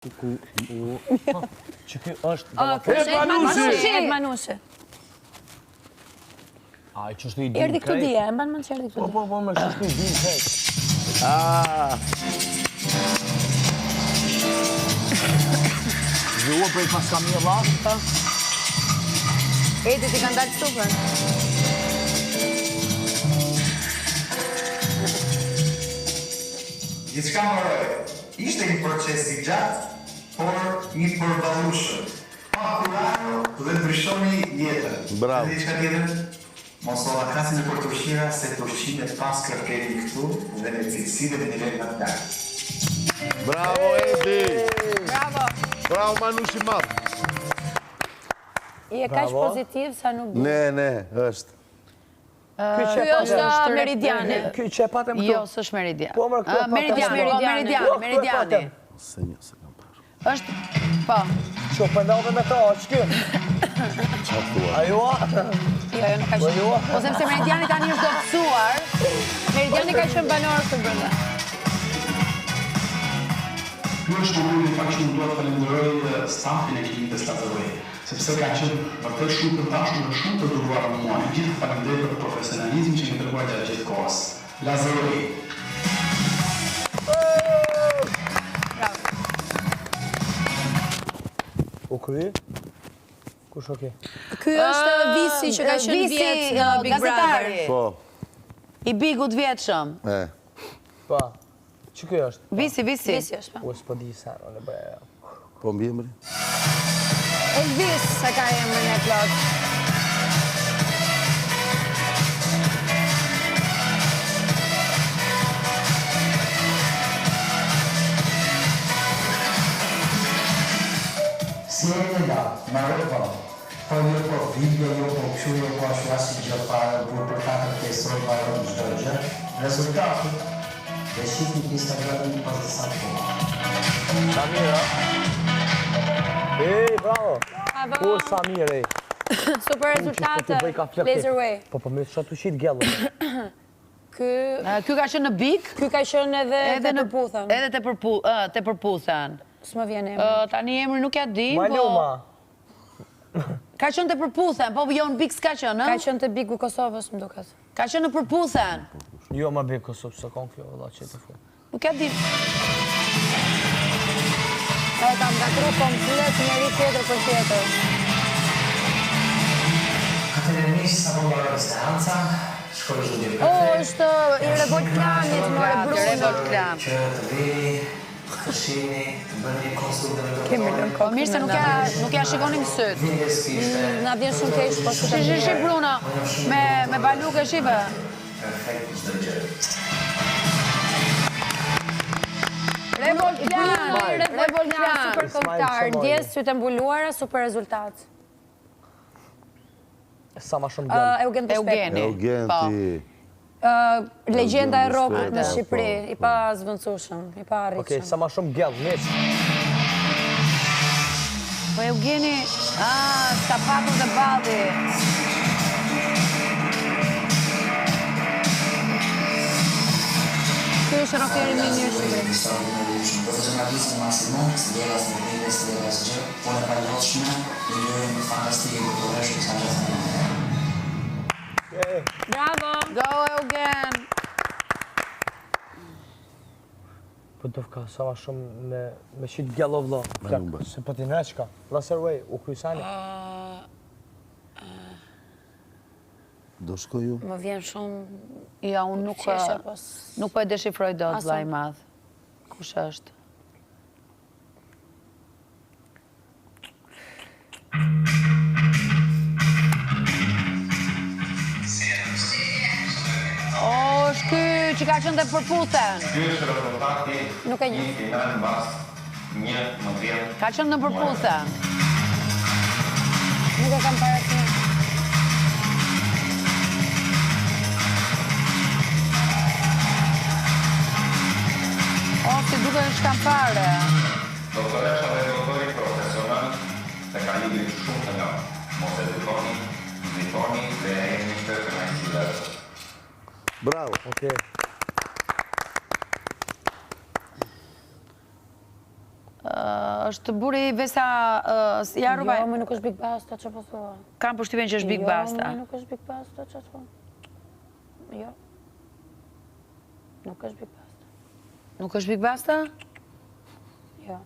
Ku, u, që ky është... Ky është Ed Manushi! Ed Manushi. A, që është i dim Erdi këtu dje, e mban mend që erdi këtu Po, dje. po, po, më që është i dim krejt. Ah. Zhua prej pas kam një lasë, ta? Edi, ti kanë dalë super. Gjithçka mbaroi. Ishte një proces i gjatë, por i përballueshëm. Pak kurajo dhe ndryshoni jetën. Bravo. Edhe diçka tjetër, mos u llakasni nëpër turqira se turqinë e pastër keni këtu dhe me cilësi dhe me nivel më të lartë. Bravo Edi! Bravo. Bravo Manush i madh. Je kaq pozitiv sa nuk di. Ne, ne, është. Ky që Ky është Meridiani. Ky që e patëm këtu. Jo, s'është Meridian. Po, mërë, këtu e patëm. Meridiani, po, Meridiani, Jo, këtu e Meridiani. patëm. Se një, se kam parë. Është, po. Që përndave me ta, që ky? Qa thua? Ajo a? Jo, jo, nuk ka Po, qenë. jo a? Po sepse Meridiani tani është dobësuar. Meridiani ka qenë banor këtu brenda. Ky është momenti në fakt që unë dua të falenderoj stafin e klinikës Laserway, sepse ka qenë vërtet shumë të dashur dhe shumë të duruar me mua. Ju gjithë faleminderit për profesionalizmin që keni treguar gjatë gjithë kohës. Laserway. U kry? Kush o ke? Ky është Visi që ka qenë Visi, vjet në Big Brother. gazetari. Po, I Bigut vjetshëm. e. Pa. Që ky është? Visi, visi. Visi është, po. U s'po di sa, unë bre. Po mbiemri? Elvis se ka emrin e plot. Si e la, mbaroi po. Po jo po dhimbje, jo po kështu, jo po ashtu asnjë gjë fare, burr për 4-5 orë mbaron çdo gjë. Rezultati dhe shihni te Instagrami im pas disa kohë. Sa mirë, a? Ej, bravo! Bravo. Po, sa mirë, ej. Super Po rezultate. ti bëj ka flok. Laserway. Po, po, me që të shit gjellë. Ky Ky ka qenë në Big, ky ka qenë edhe edhe te në Përputhen. Edhe te përpu, ë, te Përputhen. S'më vjen emri. Ë, tani emri nuk ja di, po Maluma. ka qenë te Përputhen, po jo në Big s'ka qenë, Ka ë? qenë te Bigu Kosovës, më duket. Ka qenë në Përputhen. Jo, ma bëj Kosovë, s'e kon kjo, vëlla, që të fu. Nuk ja di. E kam ngatru komplet njëri tjetër për tjetër. Atëherë miq, sapo mbaroi seanca, shkoi çdo gjë O, perfekt. është i Revolt Klanit, more I Bruno. Revolt Klan. Që të vini, të shihni, të bëni një konsultë me doktorin. Po mirë se nuk ja nuk ja shikonim syt. Dhimbje s'kishte. Na vjen shumë keq, po Shi, shi, shi Bruno, me me baluk e shive. Perfekt çdo gjë. Revolt Klan, Bruno i Revolt Revolt Klan, Klan. super kombëtar. Ismail Ndjes sytë e mbuluara, super rezultat. Sa ma shumë Ë, gjellë. Eugen Bushpepa. Eugeni. Eugenti. Ë, legjenda e Eugen rockut në Bushpepa, Shqipëri, po, i pa zvendësueshëm, i pa Okej, arritshëm. sa ma shumë gjellë, miq. Po Eugeni, ah, s'ka patur dhe balli. Ky është rockeri më i mirë në Shqipëri. Disa vite më shumë. Profesionalizmi maksimum, s'ndjeva asnjë dhimbje, s'ndjeva asgjë, punë e palodhshme, një lojë fantastike për të veshur sa më Bravo! Go Eugen. Po do ka sa ma shumë me, me shit gjellë, o vëlla. Plak, Maluma. Se po ti neçka. Laserway, u krysani. Do shkoj ju? Më vjen shumë Ja, unë nuk qeshja, po s- nuk po e deshifroj dot As vllai i unë. madh. Kush është? O, është ky që ka qenë te Përputhen. Ky është rezultati Nuk e njoh. i final mbas 11 Ka qenë në Përputhen. Nuk e kam para asnjë. O, si duket është kam fare. Doktoresha dhe doktori profesional të kalibrit shumë të lartë. Mos e dukoni, nxitoni dhe e jeni të kënaqësi vetë. Bravo. Okej. Është burri Vesa ja rruga. Jo, më nuk është Big Basta, çfarë po thua? Kam përshtypjen që është Big jo, Basta. Jo, më nuk është Big Basta, çfarë thua? Jo. Nuk është Big Basta. Nuk është Big Basta? Jo.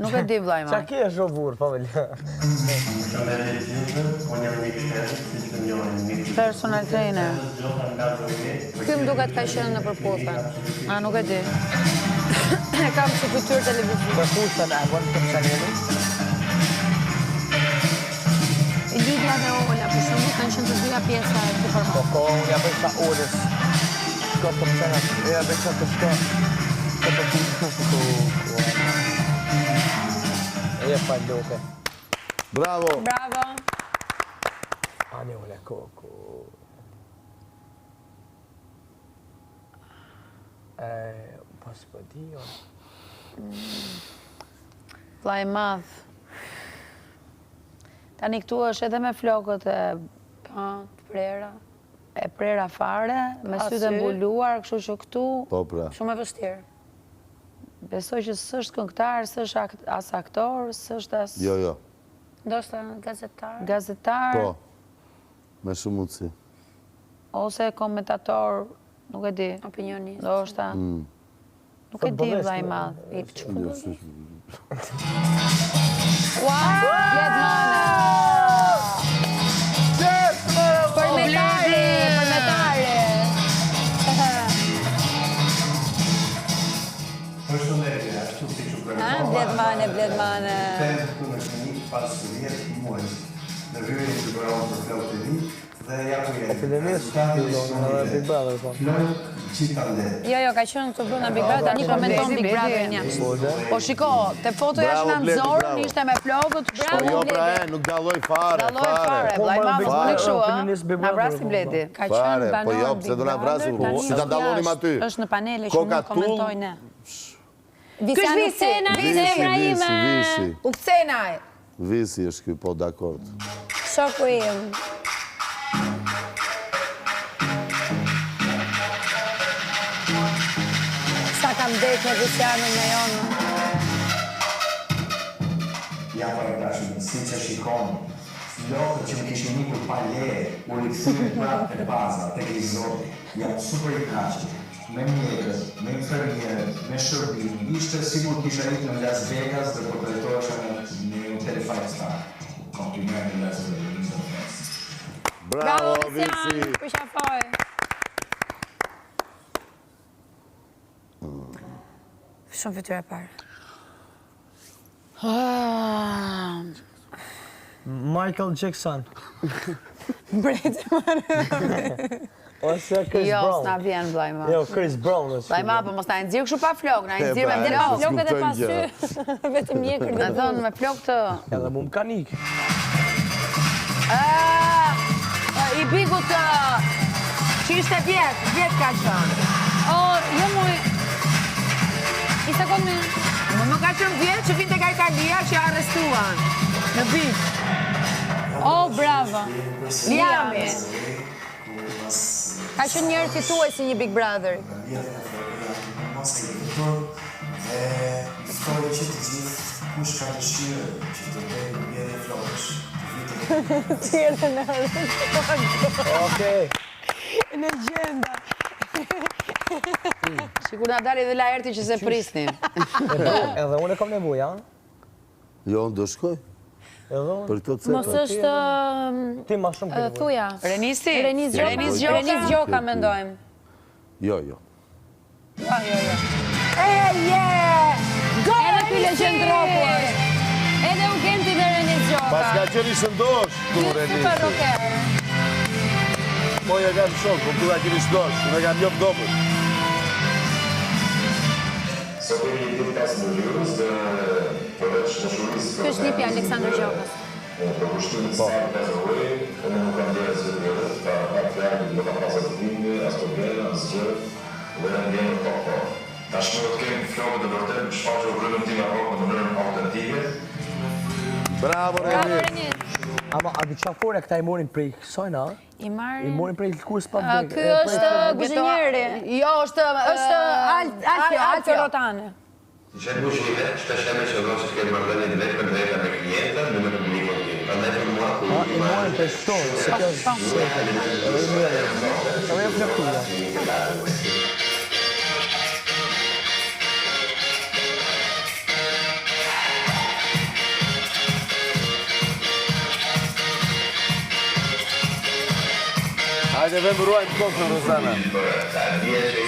Nuk e di vllai Qa ke është o burrë, pa më Personal trainer. Ky më duket ka qenë në Përputhen. A, nuk e di. E kam si fytyrë televizive. Përputhen, e bën të pëshanjeni? Lidia dhe Ola, për shembull, kanë qenë të dyja pjesa e këtij formati. Po, ko, unë ja bëj sa Olës. Shko të pëshanat, ja bëj sa të shko. Të përputhen, ku, ku, E pa loke. Bravo. Bravo. Ani Ola, ku, ku. E, po s'po di, jo. Vllai i madh. Tani këtu është edhe me flokët e Po, të prera. E prera fare, me Pa sytë e sy. mbuluar, kështu që këtu Po pra. Shumë e vështirë. Besoj që s'është këngëtar, s'është as aktor, s'është as Jo, jo. Ndoshta gazetar. Gazetar. Po. Me shumë mundësi. Ose komentator, nuk e di. Opinionist. Ndoshta. Mm. Nuk e di vllai i madh. I Jo, s'është. Ua, Bled Mane. Për metare, për metare. Përshëndetje, ashtu siç u Ha, premtova. Bled Mane, Bled Mane. Kthehem këtu në klinikë pas 10 muajsh. Në hyrjen që bëra unë për Flow TV dhe ja ku jemi. Fillimisht, Rezultati fillon shikoni edhe vetë. Big Brother, po. Flokë gjitha lehtë. Jo, jo, ka qenë këtu brenda Big Brother, tani komenton Big Brotherin jashtë. Po, dhe. Po shiko, te fotoja që Bravo, na Bledi, nxorën bravo. ishte me flokët, Po kështu. jo pra e, nuk dalloj fare, Dalloj fare, fare. vllai i madh, Big mos bëni kështu, ë. Opinionist Big Na Brother, vrasim po, Bledi. Ka qenë Fare, po banor jo, pse Big do na Brother, vrasim, tani si ta është dallonim jashtë, aty? Është në panele që Koka nuk komentojnë ne. Ky është Visi, Visi, zemra Visi, ime. Visi. U kcenaj. Visi është ky, po dakord. Shoku im. Sa kam date me Visianën me Jonën. Ja po e dashur, siç e shikoni, flokët që më kishin ikur pa leje, u rikthyen prapë te baza, tek i zoti. Jam super i kënaqur. Me mjekët, me infermierët, me shërbimin, ishte sikur kisha ikur në Las Vegas dhe po drejtohesha në në një hotel five star. Komplimente Las Vegas, the best. Bravo, Visian, Visi. përqafoj. Shumë fytyrë e parë. Ah. Michael Jackson. Mbreti më. Ose Chris Jo, Brown. s'na vjen vllai i madh. Jo, Chris Brown është. Vllai i madh, po mos na e nxirr kështu pa flok, na e E, nxirr me pra, flok. e, Flokët e pa S'kuptojmë gjë. sy, vetëm mjekër Na dhe thonë me flok të Edhe mu më ka nik. Ah, i bigut të që ishte vjet, vjet ka qenë. O, jo muj. I sekond me. Më më ka qenë vjet që vinte nga Italia që arrestuan në Big. O, bravo. Liami. Ka qenë njërë fitues i një Big Brother. Mos e lumtur dhe i ftoj që të gjithë kush ka dëshirë që të bëjë mbjellje flokësh, të vitë Tjerë në Okej. Në gjenda. Sikur na dali dhe Laerti që se prisnin. Edhe unë e kam nevojë, a? Jo, unë do shkoj. Edhe unë. Për këto cepa. Mos është Ti ma shumë ke nevojë. thuja. Renisi? Renis Gjoka. Renis Gjoka? Renis Gjoka mendojmë. Jo, jo. Jo, jo, jo. E je! Go Edhe ky Renisi! legjend roku është. Edhe Ugenti dhe Renis Gjoka. Pas ka qenë i shëndosh, tu Dy Renisi. super rocker. Po ja kam shok, po tu ka qenë i shëndosh, unë e kam njoft dobët. Sot jemi një ditë pas ndërhyrjes dhe përveç dashurisë Ky është nipi i Aleksandr Gjokës. Përkushtimit të saj të Lazaroj, unë nuk kam ndjerë asgjë tjetër, pa pak fjalë nuk kam pas as dhimbje, as probleme, asgjë, dhe jam ndjerë në top formë. Tashmë do të kem flokët e vërtetë të shfaqur frymën time rock në mënyrën autentike. Bravo, Bravo Renis. Renis. Ama a di çfarë fore këta i morin prej kësajna? I marrin. I morin prej lëkurës pa A, vdekje. Ky e, prej është flokëve. kuzhinieri. Jo, është Është Alfio, Alfio Rotane. Gjatë pushime, shpesh herë më qëllon që të kem marrëdhënie të drejtpërdrejta me klientët dhe me publikun tim. Prandaj për mua kur Ah, i morën për këto, se kjo është Edhe i mirë. Edhe jo floktuja. Hajde vem ruajmë kokën Rozana.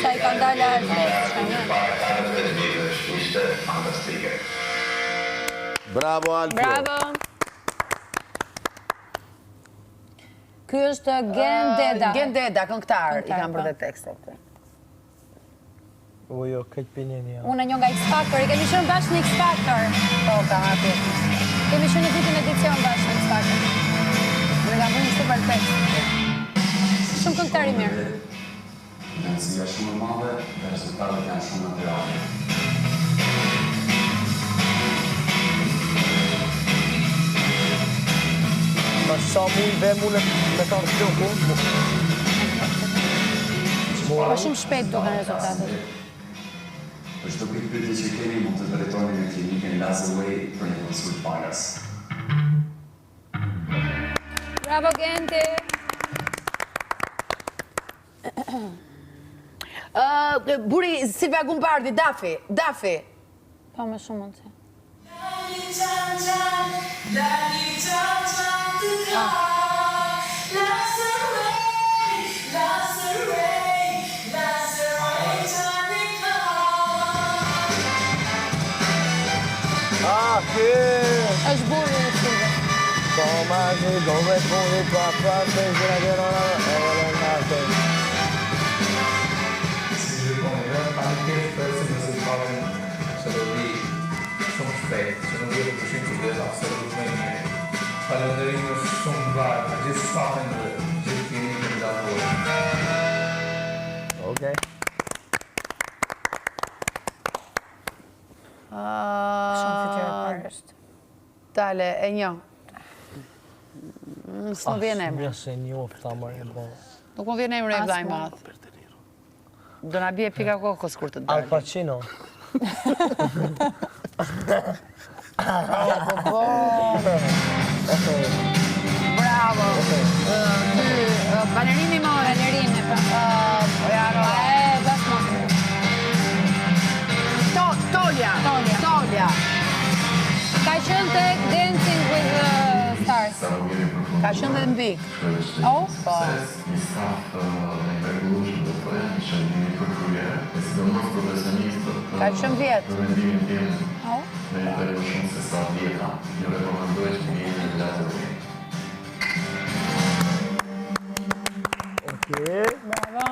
Sa i kanë dalë Alfred, Ishte fantastike. Bravo Alfio. Bravo. Ky është Gen Deda. Gen Deda, këngëtar, i Këngëtar, kanë po. bërë dhe tekstet. O jo, këtë pinjeni ja. Unë e njoh nga X Factor, i kemi qenë bashkë në X Factor. Po, kam atje. Kemi qenë në ditën edicion bashkë në X Factor. Unë kam bërë një super tekst. Shumë këngëtar i mirë. Mundësia shumë e madhe dhe rezultatet janë shumë natyrale. Ma sa muj ve mu në me karë floku. Po shumë shpejt duken rezultatet. Për çdo pikëpyetje që keni mund të drejtoni në klinikën Lazaway për një konsult falas. Bravo Genti. Ë, buri Silvia Gumbardi, Dafi, Dafi. Po me shumë mundësi. Ah, ky! Është burri i Silvia. Toma, si, dove puni, pa, pa, pe, zira, verona, e, e, e, Si shikoni vetë, tani thjesht presim rezultatin që do vi shumë shpejt, që nuk jetë pushim që do jetë absolut më i mirë. Falenderime shumë të mëdha për gjithë stafin dhe gjithë klinikën Lazaway. Okej. Shumë fytyrë e parë është. Dale, e njoh. Mm, S'më vjen emri. Ja se njoh, ta marrë e bo. Nuk më vjen emri e As vllai mua. madh. Do na bie pika kokës kur të Al dalë. Pacino. Po, po. Bravo. Ë, Ky ë, balerini më. Balerini, po. Po ja, Pa e, bas mos. To, Tolja. Tolja. Tolja. Ka qenë tek Dancing with the Stars. Ka qenë dhe në Big. Oh, Po. Një staf i mrekullueshëm do thoya, një shërbim i përkryer, e sidomos profesionistët. Ka qenë vjet. Për mendimin tim, oh. meritojnë më shumë se sa vjeta. Ju rekomandoj që të vini në Lazaway. Okej. Bravo.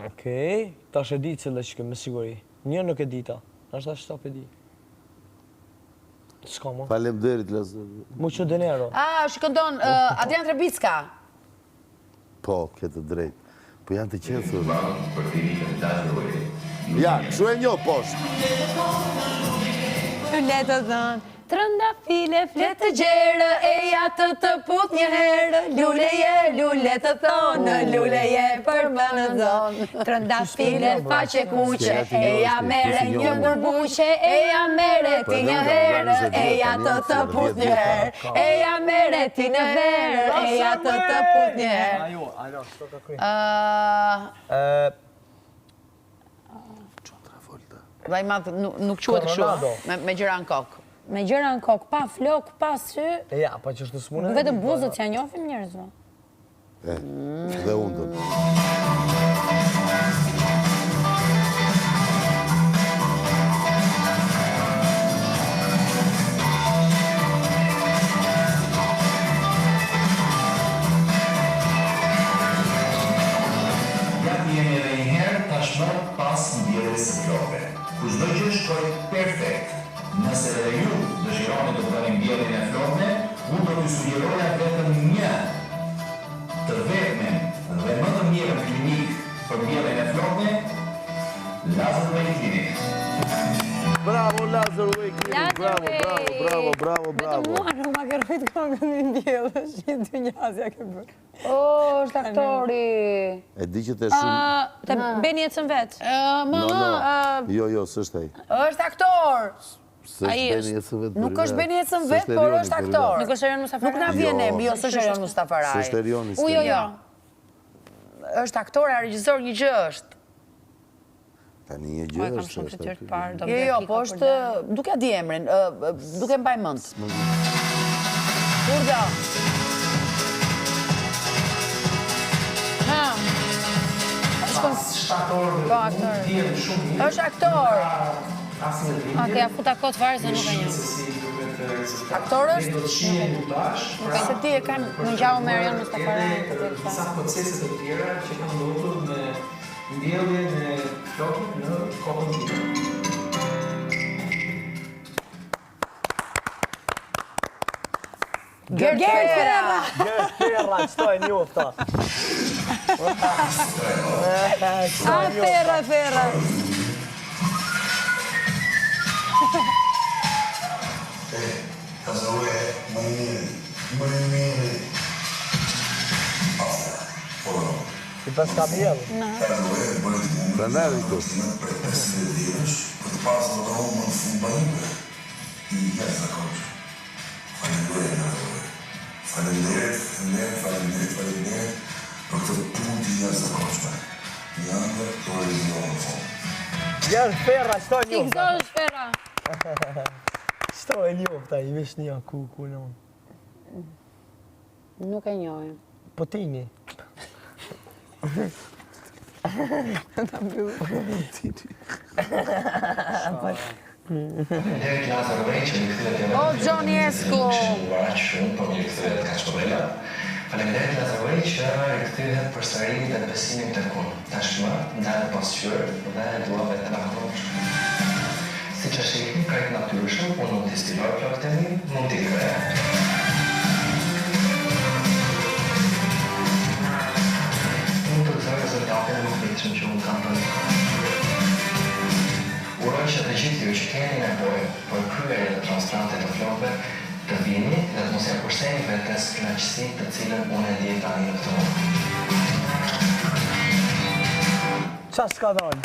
Okej. Tash e di cilë që me siguri. Një nuk e dita. Është tash stop e di. S'ka mo. Faleminderit Lazar. Mucho dinero. Ah, që këndon ë, Adrian Trebicka. Po, ke të drejtë. Po janë të qethur. Për klinikën Lazaway. Ja, kështu e njoh poshtë. Le të dhënë. Trëndafile, fletë të gjerë, eja të të put një herë, lule je, lule të thonë, lule je për më në zonë. Trëndafile, faqe kuqe, eja mere një burbuqe, eja mere ti një herë, eja të të put një herë, eja mere ti në verë, eja të të put një herë. Ajo, alo, çto ka kry? Ë, Ë, Vllai madh nuk nuk quhet kështu, Coronado. me me gjëra në kokë. Me gjëra në kokë, pa flok, pa sy, e ja, pa që është smunë. vetëm buzët që ja njohim njerëzve. E, dhe unë do. Ja ku jemi edhe një herë tashmë pas mbjelljes së flokëve, ku çdo gjë shkoi perfekt. Nëse edhe ju dëshironi të bëni mbjelljen e flokëve, unë do t'ju sugjeroja vetëm një të vetmen dhe më të mirën klinikë për mbjelljen e flokëve, Lazaway Clinic. Bravo Laser Way Clinic, bravo, bravo, bravo, bravo, bravo. Vetëm mua nuk ma ke rrujt kokën i mbjellë, është një dynja s'ja ke bërë. O, është aktori. E di që të shumë... Te Beni ecën vetë. No, no, jo, jo, s'është ai. është aktor! Ai është. Nuk është Beni ecën vetë, por është aktor. Nuk është Erion Mustafaraj. Nuk na vjen emri, jo, s'është Erion Mustafaraj. S'është Erioni. U, jo, jo. Është aktor, a regjisor, një gjë është. Tani një gjë është. Kam shumë fytyrë të parë, do Jo, jo, po është, nuk ia di emrin, nuk e mbaj mend. Urdhëro? Ha. Pas 7 orëve Po, aktor. ndihem shumë mirë. Është aktor. Asnjë dhimbje. Ok, ja futa kot fare se nuk e njoh. Se si duket rezultati. Aktor është? Ne do të shihemi bashkë. Nuk e se ti e kanë më ngjau me Erion Mustafaraj. Edhe disa procese të tjera që kanë ndodhur me mbjelljen e flokut në kokën time. Gert Ferra! Gert Ferra, qëto e njofta. A, Ferra, Ferra. E, Laser më i miri, më i miri. After, po I pas ka mjellë. Laser bëri të mundur Prandaj edhe këtu. prej 15 vjetësh për të pasur aromën fundbanjve i jashtëzakonshëm. Faleminderit Laser. Faleminderit, faleminderit, faleminderit, faleminderit për këtë punë të jashtëzakonshme. Një ëndërr të realizuar në fund. Gert Ferra, qëto e Ti njofta. gëzohesh Ferra. Qëto e njofta, i vesh një ku, ku në unë. Nuk e njohim. Po tini. Faleminderit Laser Way që më kthyet jo O, vetëm Johnny Esku. Nuk kishin munguar aq shumë, por më rikthyet kaq më bella. Faleminderit Laser Way që rikthyet përsëri vetëbesimin tek unë. Tashmë ndahet në pasqyrë dhe e dua veten akoma më shumë. Siç e shihni, krejt natyrshëm, unë mund t'i stiloj flokët e mi, mund t'i kreh. Mund të gëzoj rezultatin e mëvitshëm që unë kam bërë. Uroj që të gjithë ju që keni nevojë për kryerjen e transplantit të flokëve të vini dhe të mos ia kurseni vetes kënaqësinë të cilën unë e ndjej tani në këtë moment. Qa s'ka dalë?